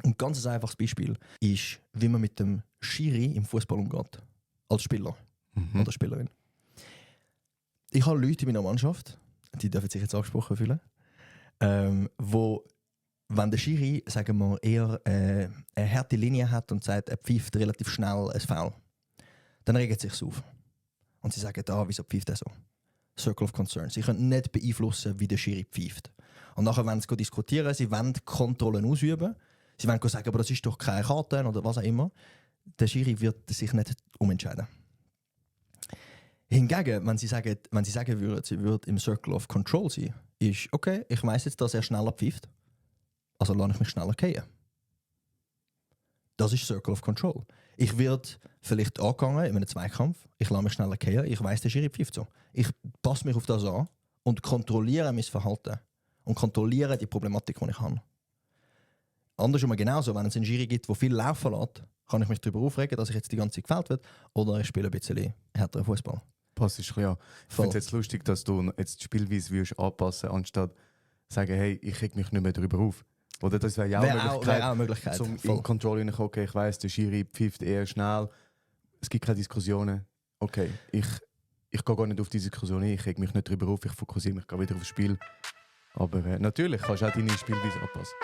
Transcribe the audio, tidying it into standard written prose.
Ein ganz einfaches Beispiel ist, wie man mit dem Schiri im Fußball umgeht. Als Spieler oder Spielerin. Ich habe Leute in meiner Mannschaft, die dürfen sich jetzt angesprochen fühlen, wo, wenn der Schiri, sagen wir, eher eine harte Linie hat und sagt, er pfeift relativ schnell ein Foul, dann regt es sich auf. Und sie sagen, wieso pfeift er so? Circle of Concern. Sie können nicht beeinflussen, wie der Schiri pfeift. Und nachher wollen sie diskutieren, sie wollen Kontrollen ausüben, sie wollen sagen, aber das ist doch keine Karte oder was auch immer. Der Schiri wird sich nicht umentscheiden. Hingegen, wenn sie sagen würden, sie würde im Circle of Control sein, ist, okay, ich weiss jetzt, dass er schneller pfeift, also lasse ich mich schneller fallen. Das ist Circle of Control. Ich werde vielleicht angegangen in einem Zweikampf, ich lasse mich schneller fallen, ich weiss, der Schiri pfeift so. Ich passe mich auf das an und kontrolliere mein Verhalten und kontrolliere die Problematik, die ich habe. Andersrum genauso, wenn es einen Schiri gibt, der viel laufen lässt, kann ich mich darüber aufregen, dass ich jetzt die ganze Zeit gefällt wird, oder ich spiele ein bisschen härteren Fußball. Passt ist ja. Ich finde es jetzt lustig, dass du jetzt die Spielweise willst anpassen, anstatt sagen, hey, ich reg mich nicht mehr darüber auf. Oder das wäre ja auch eine Möglichkeit. Zum in Control reinkommen, okay, ich weiss, der Schiri pfeift eher schnell. Es gibt keine Diskussionen. Okay, ich gehe gar nicht auf diese Diskussion ein, ich reg mich nicht darüber auf, ich fokussiere mich wieder aufs Spiel. Aber natürlich kannst du auch deine Spielweise anpassen.